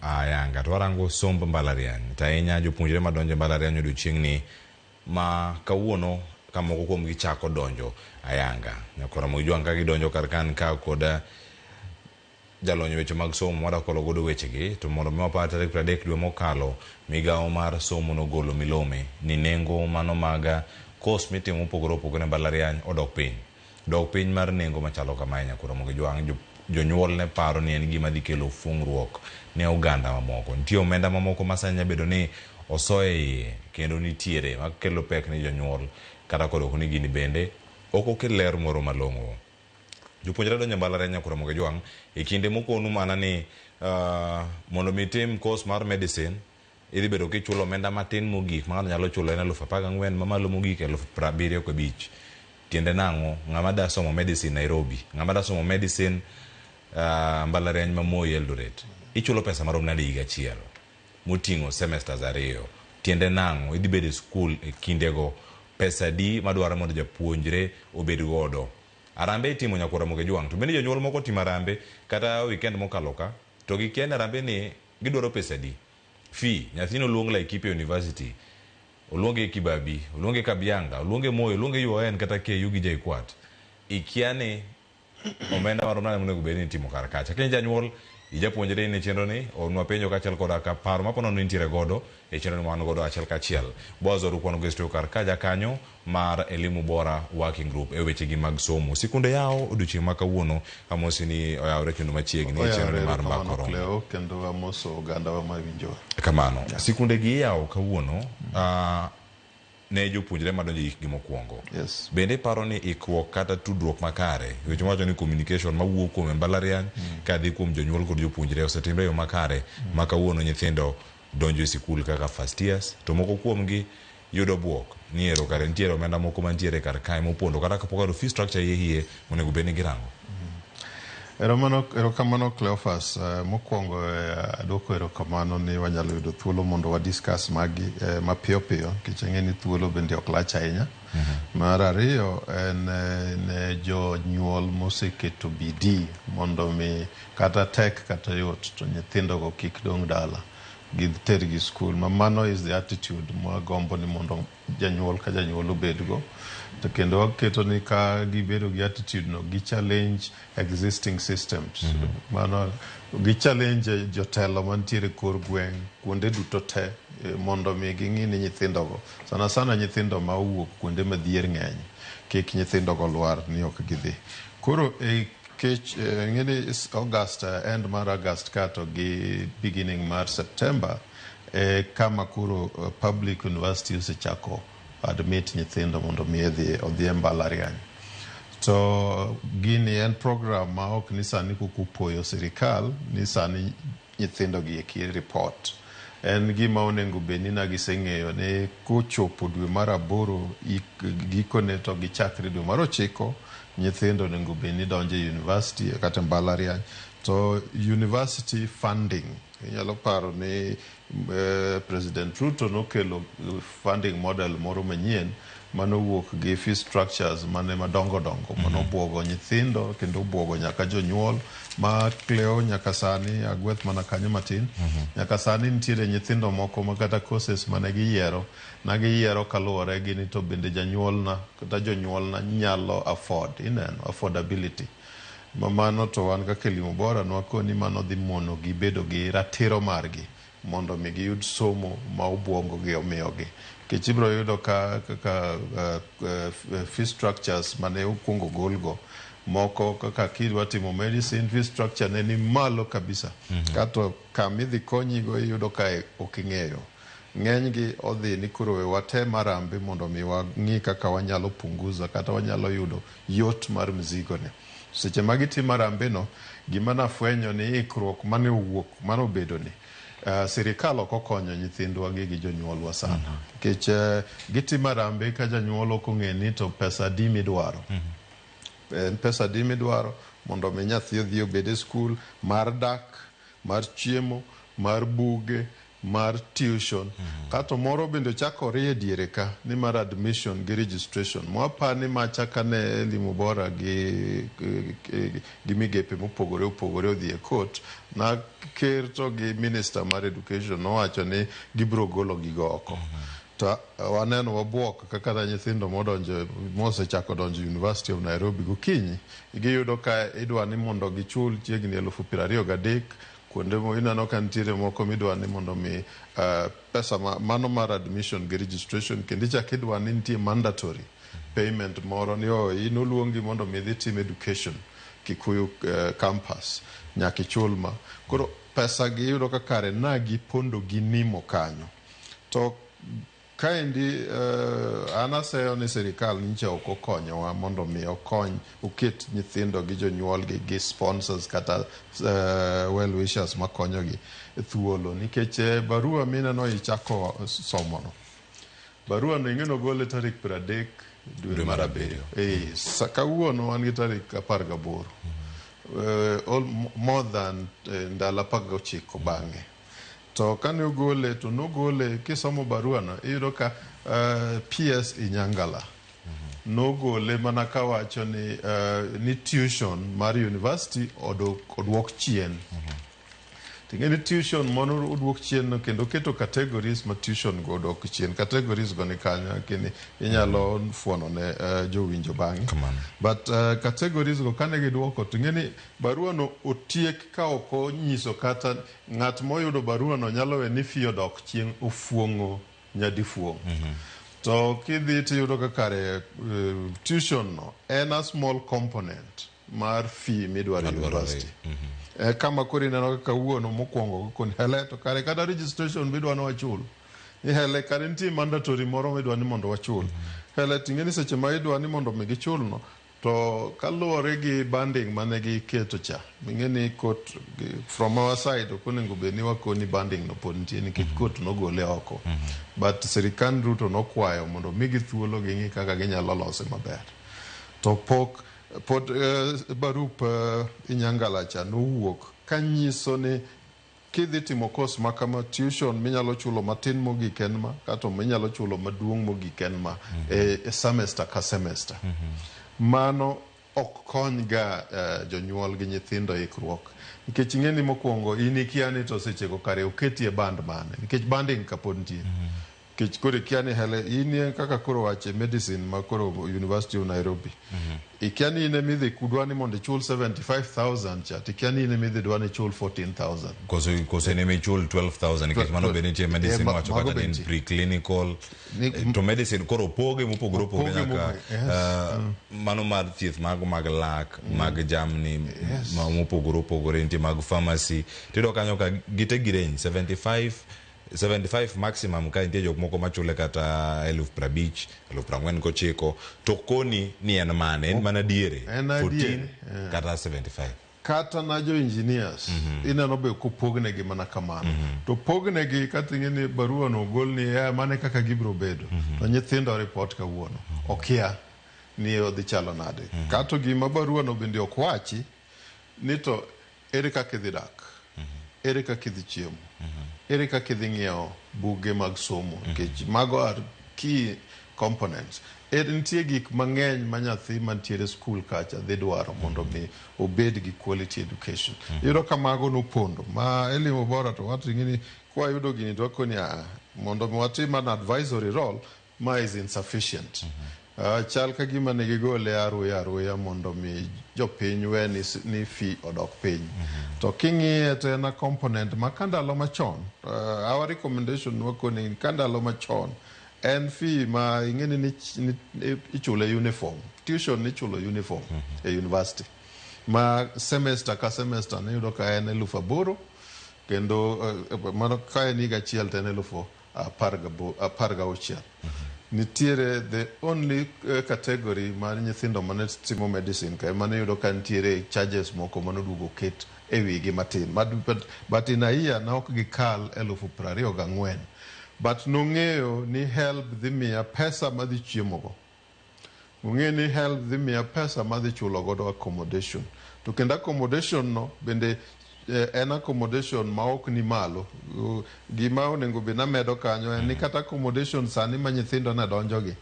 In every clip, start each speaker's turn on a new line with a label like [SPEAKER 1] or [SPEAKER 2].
[SPEAKER 1] ayanga to warango somb mbalariany to ahinya jopuonjre madonjo e mbalariany odiochieng'ni ma kawuono ka moko kuomgi chako donjo ayanga. Nyakor Ramogi Jwang' ka gidonjo kar kan ka kod jalony e weche mag somo mwadwa kolo godo wechegi to mondo mi wapar tarik 30 dwe mokalo migawo mar somo nogolo milome ni nengo mano mag kos mitimo mopogore opogore e mbalariany odok piny. Dok piny mar nengo machalo kamae Nyakwar Ramogi Jwang' jonyuol ne paro ni en gima dhi kelo fungruok ne oganda mamoko. Nitie omenda mamoko ma sani nyalo bedo ni oso e iye kendo nitiere makelo pek ne jonyuol kata kodoko ni gini bende ok okel ler moro malong'o. Jopuonjre donjo e mbalariany Nyakwar Ramogi Jwang' e kinde mokonu mana ni mondo mi itim course mar medicine idhi bedo kichulo omenda matin mogik ma ng'ato nyalo chulo en 14,000 mamalo mogik 75,000. Tiende nang'o? Ng'ama da somo medicine Nairobi, ng'ama da somo medicine mbalariany ma Moi Eldoret, ichulo pesa marom nade higa achiel moting'o semesters ariyo? Tiende nang'o? Idhi bedo e skul e kindego, pesa adi madwarore mondo japuonjre obed godo? Arambe itimo Nyakwar Ramogi Jwang', to bende jonyuol moko otimo arambe kata weekend mokalo ka, to gikia ni arambe ni gidwaro pesa adi. Fee, nyathini oluong Laikipia University, oluonge Kibabii, oluonge Kabianga, oluonge Moi, oluonge UoN kata KU gi JKUAT. Ikia ni omenda marom nade monego bed ni itimo kar kacha. Ka in janyuol, ijapuonjre in e chenro ni, ornwa penjo kaachiel koda ka paro ma ponono intiere godo e chenro ni wan godo achiel kachiel. Boaz Oruko wan go e studio kar ka jakanyo mar Elimu Bora Working Group e wechegi mag somo. Sikunde yawo odiochieng' ma kawuono, amosi ni oyawore kendo machiegni e chenro ni mar
[SPEAKER 2] Erokamano
[SPEAKER 1] Mbaka Oromo.
[SPEAKER 2] Cleo, kendo amoso ogandawa mawinjowa.
[SPEAKER 1] Kamano. Sikunde gi iyawo kawuono ne jopuonjre madonjo e hikgi mokwongo.
[SPEAKER 2] Yes.
[SPEAKER 1] Bende iparo ni ikruok kata tudruok makare, weche mawacho ni communication mawuok kuom e mbalariany kadhi kuom jonyuol kod jopuonjre osetimre e yo makare ma kawuono nyithindo donjo e sikul kaka first years to moko kuomgi yudo buok ni ero kare nitiere omenda moko mantiere kar kae mopondo kata kapok oyudo fee structure hie hie onego bed ni girango.
[SPEAKER 2] Erokamano, erokamano Cleophas. Mokwongo aduoko erokamano ni wanyalo yudo thuolo mondo wa discuss magi mapiyo piyo nikech ang'e ni thuolo bende ok lach ahinya. Mar ariyo en ne jonyuol moseketo bidii mondo mi kata tek kata yot to nyithindogo kik dong' dala. Gitergi skul. Ma mano is the attitude mwagombo ni mondo janyuol ka janyuol obedgo. To kendo waketo ni ka gibedo gi attitude no, gi challenge existing systems. Mano gi challenge jotelo mantiere kor gweng' kuonde duto te mondo mi ging'i ni nyithindogo sana sana nyithindo ma owuok kuonde ma dhier ng'eny kik nyithindogo lwar ni ok gidhi. Koro e kech ng'e ni August end mar August ka to gi beginning mar September e kama koro public university osechako admit nyithindo mondo mi odhi e mbalariany. To gini en program ma ok ni sani kuku poyo sirikal ni sani nyithindo gi eki report. En gima onego bed ni nagiseng'eyo ni kochopo dwe mar aboro gikone to gichakre dwe mar ochiko nyithindo onego bed ni donjo e university kata mbalariany. To university funding inyalo paro ni President Ruto nokelo funding model moro manyien manowuok gi fee structures mane madongo dongo manobuogo nyithindo kendo obuogo nyaka jonyuol ma Cleo nyaka sani agweth mana kanyo matin. Nyaka sani nitiere nyithindo moko ma kata courses mane giyiero na giyiero kaluwore gi ni to bende janyuolna kata jonyuolna nyalo afford, ineno affordability. Ma mano to wan kaka Elimu Bora nwakoni mano dhi mono gi bedo gi ratiro margi mondo mi giyud somo ma obuongo gi omiyogi. Nikech ibiro yudo ka kaka fee structures mane okuongo golgo moko kaka kidwa timo medicine fee structure ne ni malo kabisa. Kato kama idhi konyigo iyudo ka ok ing'eyo. Ng'enygi odhi ni koro we watem arambe mondo mi wang'i kaka wanyalo punguza kata wanyalo yudo yot mar mzigo ni. Seche ma gitimo arambe no, gima nafwenyo ni ikruok mane owuok mane obedo ni sirikal ok okonyo nyithindwa gi gi jonyuolwa sana. Nikech gitimo arambe ka janyuol ok ong'e ni to pesa adi midwaro. En pesa adi midwaro mondo mi nyathi odhi obed e skul mar dak, mar chiemo, mar buge, mar tuition. Kato moro bende ochako orie diere ka ni mar admission gi registration. Mwapa ni macha kane Elimu Bora gi, gi migepe mopogore opogore odhi e court, na ker to gi minister mar education nowacho ni gibiro golo gigo oko. To waneno wabuok kaka na nyithindo modonjo mosechako donjo University of Nairobi gokinyi giyudo ka idwa ni mondo gichul chiegni 23,000 kuonde mo ineno ka nitiere moko midwa ni mondo mi pesa ma, mano mar admission gi registration kendo ichak idwa ni nitie mandatory payment moro ni oh, in oluongi mondo mi idhi tim education Kikuyu campus nyaka ichul ma koro pesa gi iyudo ka kare na gipondo ginimo kanyo to kaendi an aseyo ni sirikal nyicha ok okonyowa mondo mi okony oket nyithindo gi jonyuolgi gi sponsors kata well wishers makonyogi e thuolo nikech barua mineno ichako somono barua no ing'e nogole tarik 30 dwe mar abiriyo. Kawuono wan gi tarik 18 more than ndalo 19 bang'e. To kane ogole to nogole kisomo barua no iyudo ka PS Inyangala nogole mana kawacho ni, ni tuition mar university oduok chien. Ting'e ni tuition mono oduok chien no kendo keto categories ma tuition go odok chien. Categories go ni kanyo lakini inyalo fuono ne jowinjo bang'e.
[SPEAKER 1] Kamano.
[SPEAKER 2] But categories go kane giduoko to ing'e ni barua no otiek ka ok onyiso kata ng'at moyudo barua no nyalo we ni fee odok chien ofuong'o nyadifuong'. To kidhi tiyudo ka kare tuition no en a small component mar fee midwaro e
[SPEAKER 1] Madwarore.
[SPEAKER 2] university. Kama koro ineno ka kawuono mokwongo koni hele to kare kata registration midwa ni wachul. Ni hele kare nitie mandatory moro midwa ni mondo wachul. Hele ting'e ni seche ma idwa ni mondo mi gichul no to kaluwore gi banding mane giketo cha ing'e ni court from our side ok onego bed ni wakoni banding no pod nitie nikech court nogole oko. But sirikand Ruto nokwayo mondo migi thuolo ging'i kaka ginyalo lose maber. To pok pod barup Inyangala cha nowuok kanyiso ni kidhi timo course ma kama tuition minyalo chulo matin mogik en ma kato minyalo chulo maduong' mogik en ma e semester ka semester. Mano ok kony ga jonyuol gi nyithindo ikruok nikech ing'e ni mokwongo in ikia ni to sechego kare oketi e band mane nikech banding ka pod nitie. Nikech koro ikia ni hele in kaka koro wache medicine ma koro University of Nairobi. Ikia ni in emidhi kudwa ni mondo ichul 75,000 cha tikia ni in emidhi dwa ni ichul 14,000.
[SPEAKER 1] Koso in emichul 12,000 nikech mano be nitie medicine wacho
[SPEAKER 2] mago
[SPEAKER 1] kata
[SPEAKER 2] be
[SPEAKER 1] ni
[SPEAKER 2] nitie.
[SPEAKER 1] preclinical to medicine koro opoge mopogore opogore
[SPEAKER 2] Opoge
[SPEAKER 1] nyaka
[SPEAKER 2] mopogore, yes.
[SPEAKER 1] Mano mar thieth mago mag lak mag jamni mopogore opogore nitie mag pharmacy tiyudo kanyo ka gite gi range 75 maximum ka nitie jok moko machule kata 50,000 49,000 to koni ni en mane en mana diere
[SPEAKER 2] En adiere,
[SPEAKER 1] 14 kata 75.
[SPEAKER 2] Kata na jo engineers ineno be kopognegi mana kamano. To pognegi kata ing'e ni barua no ogol ni mane kaka gibiro bedo. To nyithindo report kawuono okia ni odhi chalo nade. Kato gima barua no bende ok wachi ni to ere kaka idhi dak, ere kaka idhi chiemo, ere kaka idhi ng'iewo buge mag somo nikech mago are key components. Nitie gik mang'eny ma nyathi mantiere skul kacha dhi dwaro mondo mi obed gi quality education. Iyudo ka mago nopondo ma Elimu Bora to wacho ni kwayudo gini to wakoni mondo mi watim an advisory role ma is insufficient. Chal ka gima ne gigole aruya aruya mondo mi jopiny we ni fee odok piny. To king'iye to en a component ma ka ndalo machon, our recommendation wakoni ka ndalo machon en fee ma ing'e ni ichule uniform, tuition nichulo uniform e university. Ma semester ka semester niyudo ka en 8,000 kendo mano ka en higa achiel to en 16,000. Nitiere the only category mar nyithindo mane timo medicine ka ema niyudo ka nitiere charges moko manoduogo ket e wigi matin. But in a year ne ok gikal 24,000. But nong'eyo ni HELB dhi miya pesa madhi chiemo go. Ong'eyo ni HELB dhi miya pesa madhi chulo godo accommodation. To kendo accommodation no bende En accommodation ma ok ni malo. Gima onego bed namedo kanyo en ni kata accommodation sani ma nyithindo ne donjogi,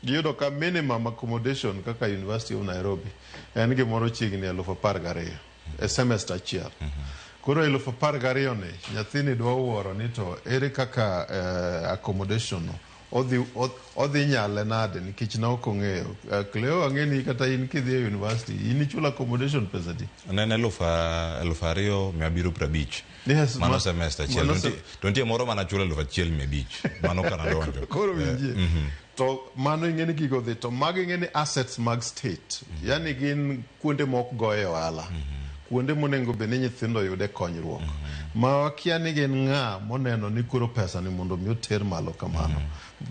[SPEAKER 2] giyudo ka minimum accommodation kaka University of Nairobi en gimoro chiegni 12,000 e semester achiel. Koro 12,000 ni nyathini dwa wuoro ni to ere kaka accommodation no odhi nyale nade, nikech ne ok ong'eyo. Cleo, ang'e ni kata in kidhi e university in ichulo accommodation pesa di?
[SPEAKER 1] Ne en 2750.
[SPEAKER 2] Yes,
[SPEAKER 1] mano semester achiel.
[SPEAKER 2] Mano
[SPEAKER 1] To nitie moro mana chulo 1500 mano kana donjo.
[SPEAKER 2] Koro winjie. To mano ing'e ni gigo dhi, to mago ing'e ni assets mag state. Yani gin kuonde mok goye ohala. Kuonde monego bed ni nyithindo yude konyruok. Ma wakia ni gin ng'a moneno ni koro pesa ni mondo mi oter malo kamano.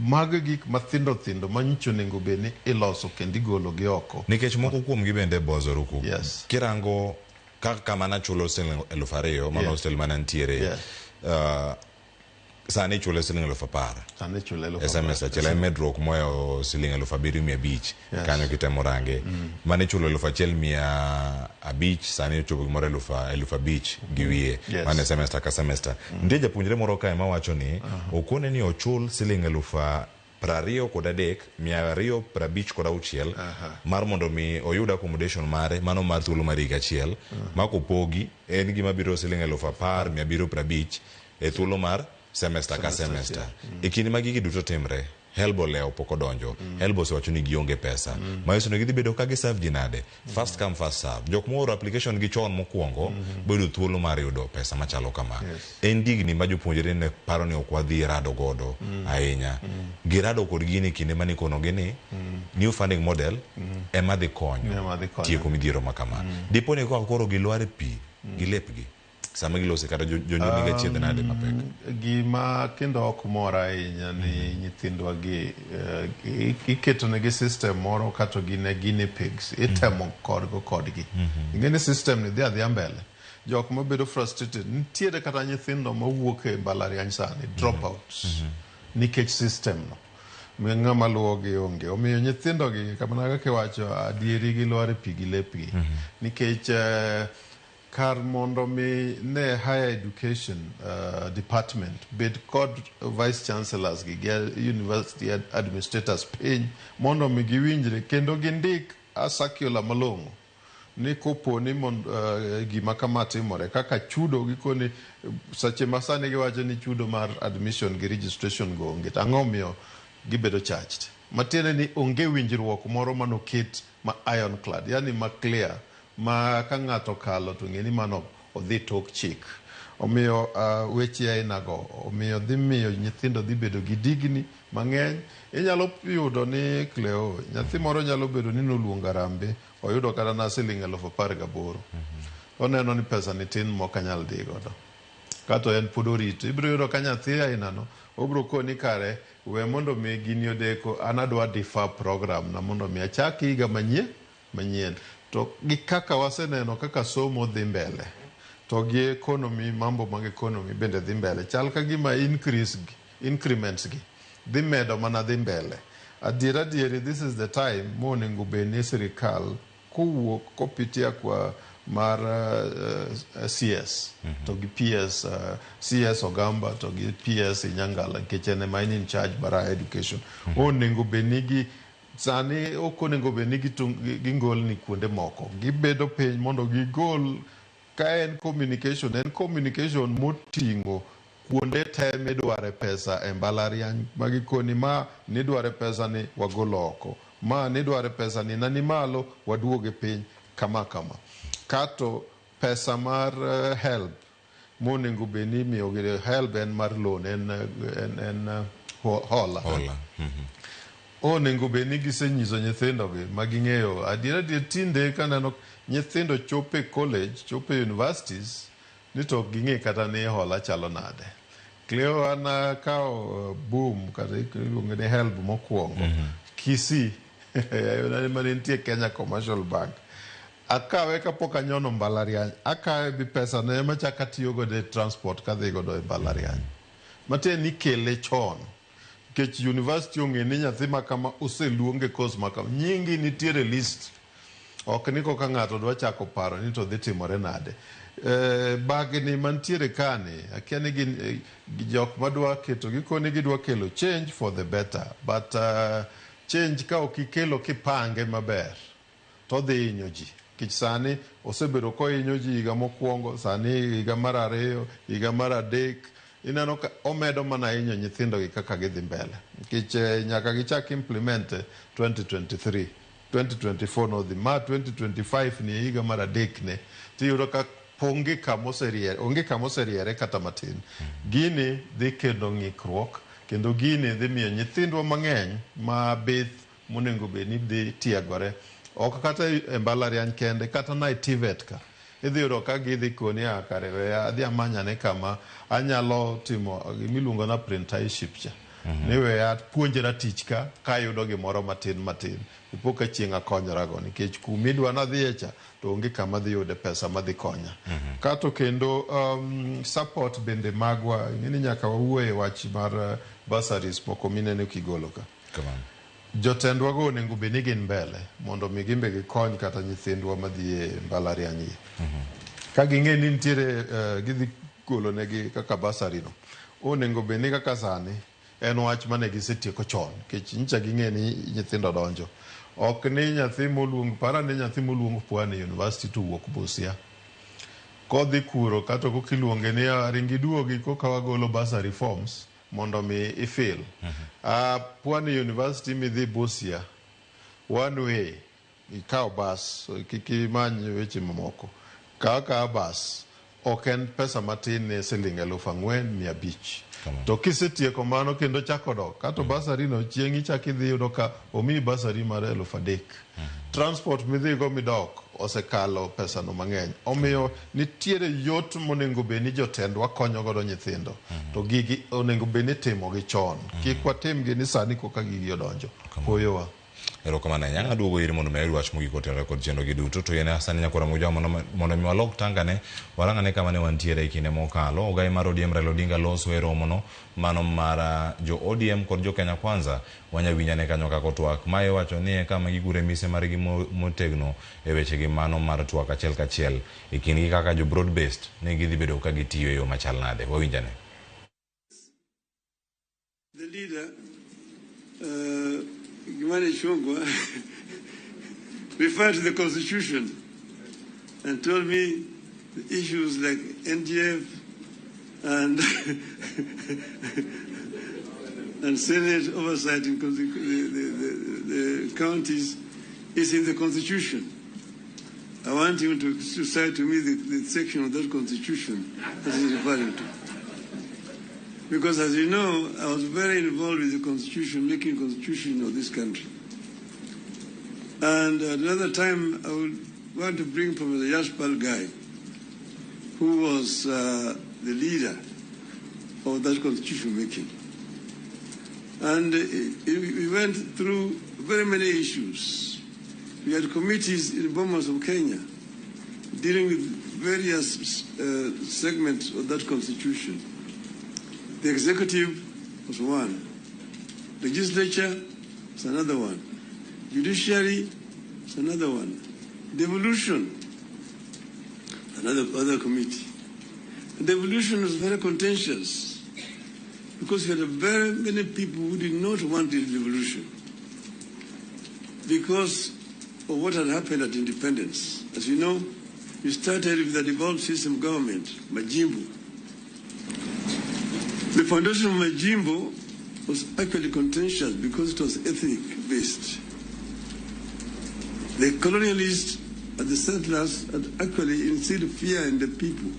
[SPEAKER 2] Mago gik mathindo thindo ma nyicho onego bed ni iloso kendo igolo gi oko.
[SPEAKER 1] Nikech moko kuomgi bende bozoruku.
[SPEAKER 2] Yes.
[SPEAKER 1] Kirango kaka kama nachulo siling 2000 mano hostel mana nitiere. Sani ichulo siling 10,000.
[SPEAKER 2] Sani ichulo eluf
[SPEAKER 1] E semester achiel en medruok moyo siling 7500 kanyo kitemo range. Mane ichulo 1500 sani ochopo gimoro 5,000 gi wiye. Mane semester ka semester. Nitie japuonjre moro kae mawacho ni okone ni ochul siling 23,256 mar mondo mi oyud accommodation mare mano mar thuolo mar higa achiel ma kopogi en gima biro siling 10,750 e thuolo mar semester ka semester. E kinde ma gigi duto timre, HELB olewo pok odonjo. HELB osewacho ni gionge pesa. Manyiso ni gidhi bedo ka giserve ji nade? First come, first serve. Jok mooro application gi chon mokwongo bedo thuolo mar yudo pesa machalo kama. En digni ma jopuonjre ne paro ni ok wadhi rado godo ahinya. Girado kod gini e kinde mane ikonogi ni new funding model ema dhi konyo
[SPEAKER 2] Ema dhi konyo.
[SPEAKER 1] tieko midhiero ma kama. Dipo ni koro gilwar e pi gi lepgi sama gilose kata jonyuol nigi achiedh nade mapek.
[SPEAKER 2] Gima kendo ok mora ahinya ni nyithindwa gi iketonegi system moro kato gin e guinea pigs, itemo kodgo kodgi. Ing'e ni system ni dhi adhiya mbele. Jok mabedo frustrated nitiere kata nyithindo mawuok e mbalariany sani dropouts nikech system no. Ng'ama luwogi onge. Omiyo nyithindogi kamano kaka iwacho adieri gilwar e pi gi lepgi. Nikech kar mondo mi ne higher education department bed kod vice chancellors gi university administrators piny mondo mi giwinjre kendo gindik a circular malong'o ni kopo ni gima kama timore kaka chudo gikoni seche ma sani giwacho ni chudo mar admission gi registration go onge to ang'o miyo gibedo charged, matiende ni onge winjruok moro manoket ma ironclad, yani ma clear, ma ka ng'ato okalo to ng'e ni mano odhi tok chik. Omiyo weche ainago omiyo dhi miyo nyithindo dhi bedo gi digni mang'eny. Inyalo yudo ni Cleo, nyathi moro nyalo bedo ni noluongo harambee, oyudo kata na siling 18,000. Oneno ni pesa ni tin mok anyal dhi godo. Kato en pod orito. Ibiro yudo ka nyathi ainano obiro koni kare we mondo mi gini odeko, an adwa defer program na mondo mi achak higa manyien. To gi kaka waseneno kaka somo dhi mbele, to gi economy, mambo mag economy bende dhi mbele. Chal ka gima increase gi, increments gi dhi medo mana dhi mbele. Adier adieri, this is the time monego bed ni sirikal kowuok kopitia kwa mar CS to gi PS, CS Ogamba to gi PS Inyangala, nikech en ema en in charge mar higher education. Onego bed ni gi sani ok onego bed ni gingolni kuonde moko. Gibedo piny mondo gigol ka en communication, en communication moting'o kuonde te midware pesa e mbalariany ma gikoni ma nidware pesa ni wagolo oko, ma nidware pesa ni nani malo waduoge piny kama kama. Kato pesa mar HELB monego bed ni imiyogi, HELB en mar loan, en hola.
[SPEAKER 1] Hola.
[SPEAKER 2] Onego bed ni gisenyiso nyithindogi ma ging'eyo adier adier tinde kaneno nyithindo chopo e college, chopo e universities ni to ok ging'e kata ni hola chalo nade. Cleo, an akawo boom kata iluongo ni HELB mokwongo Kisii mane nitie Kenya Commercial Bank. Akawe kapok anyono mbalariany, akawe bi pesa no ema achako atiyo godo e transport kadhi godo e mbalariany. Matiende ni ikele chon. Nikech university ong'e ni nyathi ma kama oseluong e course ma kama, nyingi nitiere list. Ok ni koka ng'ato dwa chako paro ni to dhi timore nade. Bagni mantiere kani, akia ni gin jok madwa keto gikoni gidwa kelo change for the better, but change ka ok ikelo kipange maber to dhi hinyo ji. Nikech sani osebedo kohinyo ji higa mokwongo, sani higa mar ariyo, higa mar adek, ineno ka omedo mana hinyo nyithindo gi kaka gidhi mbele. Nikech nyaka gichak implement 2023, 2024 nodhi, ma 2025 ni e higa mar adek ne, tiyudo ka onge kamoseriere, onge kamoseriere kata matin. Gini dhi kelo ng'ikruok, kendo gini dhi miyo nyithindwa mang'eny ma bith monego bed ni dhi tiegore. Ok kata e mbalariany kende, kata na e TVET ka. Idhi yudo ka gidhi koni a kare weya adhi amanyane kama anyalo timo gimiluongo ni apprenticeship cha. Ni weya puonjra tich ka kayudo gimoro matin matin. Ipo ka chieng' akonyorago nikech kumidwa nadhiye cha to onge kama dhi yude pesa madhi konya. Kato kendo support bende magwa, ing'e ni nyaka wawuoye wach mar bursaries moko mineno kigolo ka.
[SPEAKER 1] Kamano.
[SPEAKER 2] Jotendwa go onego bed ni gin mbele mondo mi gimbe gikony kata nyithindwa madhi e mbalariany gi. Ka ging'e ni nitiere gidhi golo negi kaka bursary no, onego bed ni kaka sani en wach mane gisetieko chon nikech nyicha ging'e ni nyithindo donjo. Ok ni nyathi moluong, para ni nyathi moluong Pwani University to wuok Busia. Kodhi kuro kata koka iluonge ni ringi duogi koka wagolo bursary forms mondo mi ifil. Pwani University midhi Busia, one way, ikaw bus, kik imany weche mamoko. Kaw akawa bus, ok en pesa matin ne siling 4,500. To kisetieko mano kendo chako dok, kato bursary no chieng' ichak idhi yudo ka omiyi bursary mar 3,000. Transport midhigo midok osekalo pesa no mang'eny. Omiyo nitiere yot monego bed ni jotendwa konyo godo nyithindo. To gigi onego bed ni itimogi chon. Kik watimgi ni sani koka gigi odonjo. Poyowa.
[SPEAKER 1] Erokamano ahinya. Aduogo iri mondo mi ayud wach mogik kotenore kod chenro gi duto. To yien sani nyakwara Moja mondo mi walok tangane, warang'ane kama ne wantiere e kinde mokalo. Ogai mar ODM Raila Odinga loso e romono mano mar jo ODM kod jo Kenya Kwanza. Wanyawinjane kanyo kaka otwak. Mae iwacho ni e kama gigure mise margi motegno e wechegi mano mar twak achiel kachiel e kindgi kaka jo broad based ni gidhi bedo ka gitiyo e yo machal nade. Wawinjane.
[SPEAKER 3] The leader, Kimani Ichung'wah, referred to the Constitution and told me the issues like NGF and Senate oversight in the counties is in the Constitution. I want him to cite to me the section of that Constitution that he's referring to. Because as you know, I was very involved with the Constitution, making Constitution of this country. And at another time, I would want to bring Professor Yashpal Ghai, who was the leader of that Constitution making. And we went through very many issues. We had committees in Bomas of Kenya dealing with various segments of that Constitution. The executive was one. Legislature was another one. Judiciary was another one. Devolution, another other committee. And devolution was very contentious because we had very many people who did not want the devolution because of what had happened at independence. As you know, we started with the devolved system of government, Majimbo. The foundation of Majimbo was actually contentious because it was ethnic-based. The colonialists and the settlers had actually instilled fear in the people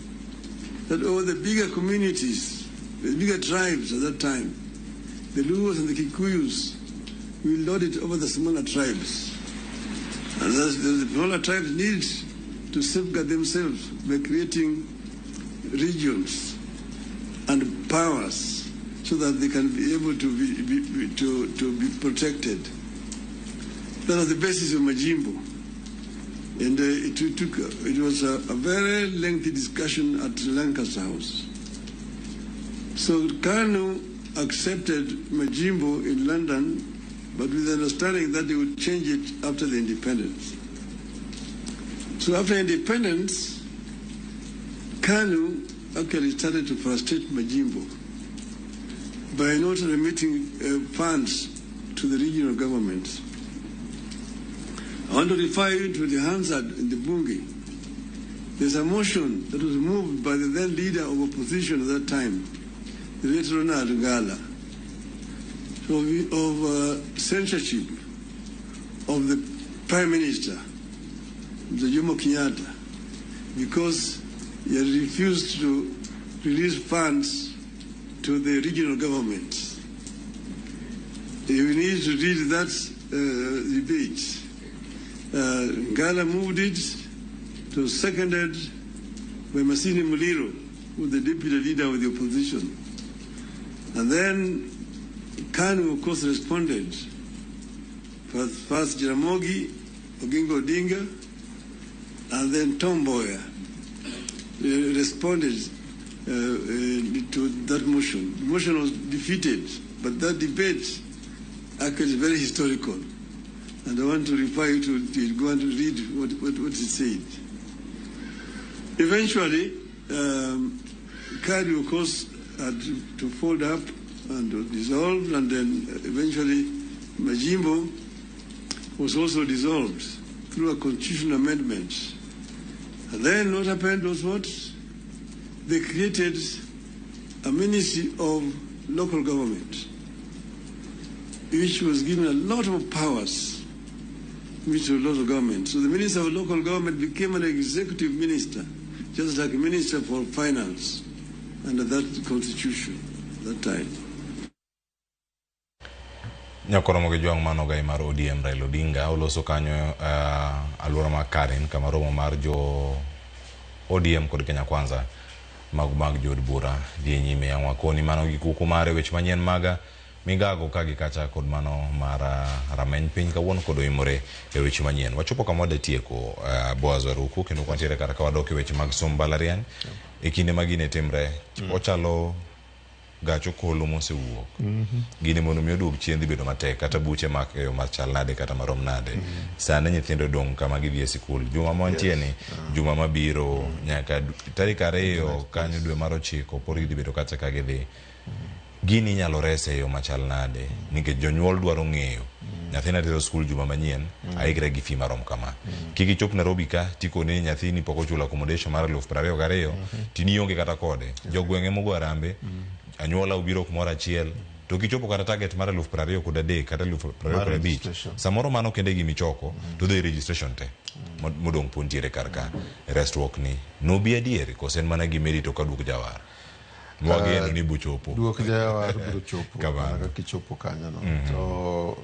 [SPEAKER 3] that all the bigger communities, the bigger tribes at that time, the Luos and the Kikuyus, will lord it over the smaller tribes. And thus the smaller tribes need to safeguard themselves by creating regions and powers so that they can be able to be protected. That was the basis of Majimbo. And it was a very lengthy discussion at Lancaster House. So KANU accepted Majimbo in London, but with the understanding that they would change it after the independence. So after independence, KANU actually started to frustrate Majimbo by not remitting funds to the regional governments. I want to refer you to the Hansard in the Bunge. There's a motion that was moved by the then leader of opposition at that time, the late Ronald Ngala, of censorship of the Prime Minister, Mr. Jomo Kenyatta, because he had refused to release funds to the regional governments. You need to read that debate. Ngala moved it. It was seconded by Masini Muliro, who was the deputy leader of the opposition. And then KANU, of course, responded. First Jaramogi, Oginga Odinga, and then Tom Mboya responded to that motion. The motion was defeated, but that debate actually is very historical. And I want to refer you to go and read what it said. Eventually, KANU, of course, had to fold up and dissolve, and then eventually Majimbo was also dissolved through a constitutional amendment. And then what happened was what? They created a ministry of local government, which was given a lot of powers, which was local government. So the Minister of Local Government became an executive minister, just like a minister for finance under that constitution at that time.
[SPEAKER 1] Nyakoromo gi jwang' mano gai mar ODM Raila Odinga oloso kanyo alwora mar Karen kama romo mar jo ODM kod Kenya Kwanza mag jood bura dhi nyime yang' wakoni mano gi kuku mare weche manyien maga migago ka gi kacha kod mano mar rameny piny kawuono kod oimore e weche manyien. Wachopo kama wadhi tieko Boaz Waruku kendo kwantiere kar ka wadok e weche mag somb mbalariany e kinde ma gini timre ochalo gach okolo mosewuok. Gini mondo mi oduog chien dhi bedo matek kata buche mak e yo machal nade kata marom nade. Sani nyithindo odong' kama gidhi e sikul. Juma mantie ni juma mabiro nyaka tarik 2 kanyo dwe mar 9 pod gidhi bedo kacha ka gidhi. Gini inyalo rese e yo machal nade nikech jonyuol dwaro ng'eyo nyathina tero skul juma manyien aikre gi fee marom kama. Kik ichop Nairobi ka tikoni ni nyathini pok ochulo accommodation mar 22,000 tinionge kata kode. Jogweng'e mogo arambe anyuola obiro kumoro achiel to kichopo kata target mar 23,000 kata 25,000 samoro mano kende gimichoko to dhi registration te modong' pod ntiere kar ka resruok ni nobi adier kose en mana gimerito ka duok jawar mwageno ni bochopo
[SPEAKER 2] duok jawar biro chopo kaka kichopo kanyo no. To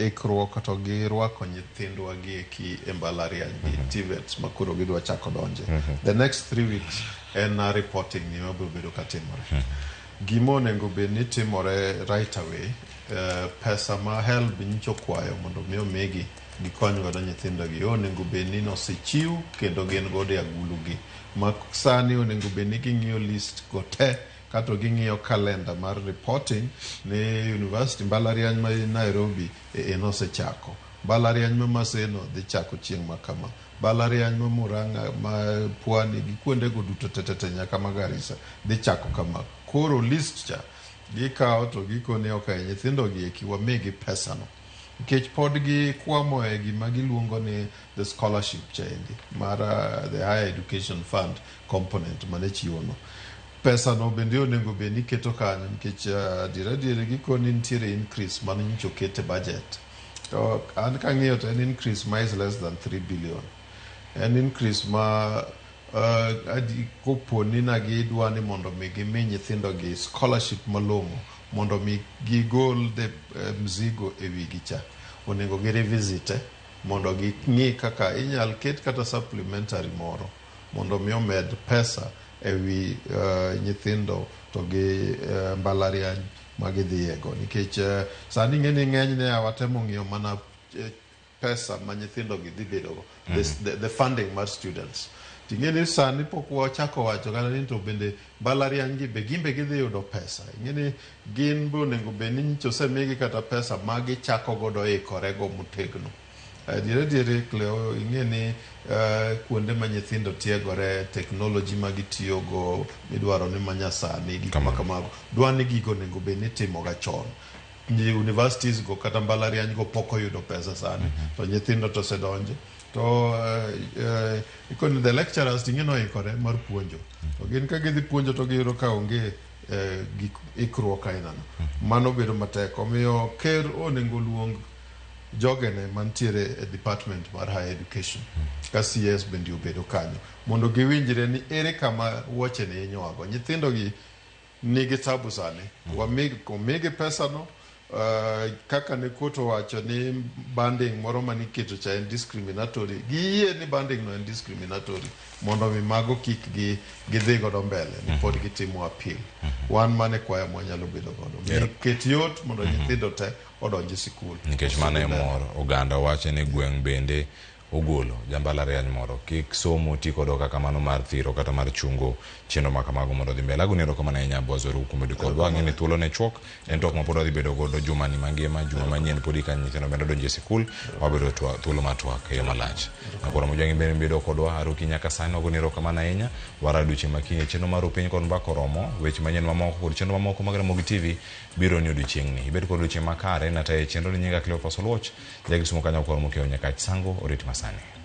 [SPEAKER 2] ikruok to gi rwako nyithindwa gi eki e mbalariany gi TVETs ma koro gidwa chako donje. The next 3 weeks en reporting ni mabiro bedo katimore. Gima onego bed ni timore right away, pesa ma HELB nyicho kwayo mondo mi omigi gikony godo nyithindo gi onego bed ni nosechiw kendo gin godo e agulu gi. Ma sani onego bed ni ging'iyo list go te kato ging'iyo kalenda mar reporting ni university mbalariany ma Nairobi en osechako. Mbalariany ma Maseno dhi chako chieng' ma kama. Mbalariany ma Murang'a ma Pwani gi kuondego duto tetete nyaka ma Garissa dhi chako kama. Koro list cha gikawo to gikone ok nyithindo gi eki wamigi pesa no. Nikech pod gikwamo e gima giluongo ni the scholarship chaendi mar the higher education fund component mane chiwo no. Pesa no bende onego bed ni iketo kanyo nikech adier adier gikoni nitiere increase mane nyocha oket e budget. To an kang'iyo to en increase ma is less than 3 billion. En increase ma kopo ni na gidwa ni mondo mi gimi nyithindo gi scholarship malong'o mondo mi gigol the mzigo e wigi cha. Onego gi revisit mondo ging'i kaka inyal ket kata supplementary moro mondo mi omed pesa e wi nyithindo to gi mbalariany ma gidhiyego. Nikech sani ing'e ni ng'enyne watemo ng'iyo mana pesa ma nyithindo gi dhi bedogo, the funding mar students. Ting'e ni sani pok wachako wacho kata ni to bende mbalariany gi be gin be gidhi yudo pesa. Ing'e ni gin be onego bed ni nyicha osemigi kata pesa ma gichako godo ikore go motegno. Adier adier Cleo, ing'e ni kuonde ma nyithindo tiegore, technology ma gitiyogo midwaro ni manyasani, gik ma kamago, dwa ni gigo onego bed ni itimoga chon. Universities go kata mbalariany go pok oyudo pesa sani, to nyithindo to osedonjo. To ikoni the lecturers ting'e noikore mar puonjo. To gin ka gidhi puonjo to giyudo ka onge gik ikruok ainano. Mano bedo matek. Omiyo ker onego luong jogene mantiere e department mar higher education ka CS bende obedo kanyo mondo giwinjre ni ere kama wuoche ni inywago. Nyithindo gi nigi tabu sani. Omigi pesa no kaka ne court owacho ni banding moro maniketo cha en discriminatory. Giyie ni banding no en discriminatory mondo mi mago kik gi gidhi godo mbele ni pod gitimo appeal. Wan mane kwayo mwanyalo bedo godo. Mi ket yot mondo nyithindo te odonj e sikul.
[SPEAKER 1] Nikech mano e mor oganda wacho ni gweng' bende ogolo jambalariany moro kik somo ti kodo kaka mano mar thiro kata mar chungo chenro ma kamago mondo odhi mbele. Agoni erokamano ahinya Boaz Oruku kuom bedo kodwa. Ang'e ni thuolo ne chuok, en twak ma pod wadhi bedo godo juma ni mangima, juma manyien podi ka nyithindo bende odonjo e sikul, wabedo thuolo mar twak e yo malach. Nakoro Mojwang'i bende bedo kodwa aruki nyaka sani wagoni erokamano ahinya. Wara odiochieng' ma kiny e chenro mar Upiny kod Mbaka oromo, weche manyien mamoko kod chenro mamoko mag Ramogi TV biro ni odiochieng'ni. Ibed kod odiochieng' makare, natayo e chenro ni nyinga Cleophas Oluoch, Jakisumo kanyo koro mokiewo nyaka Sango orit masani.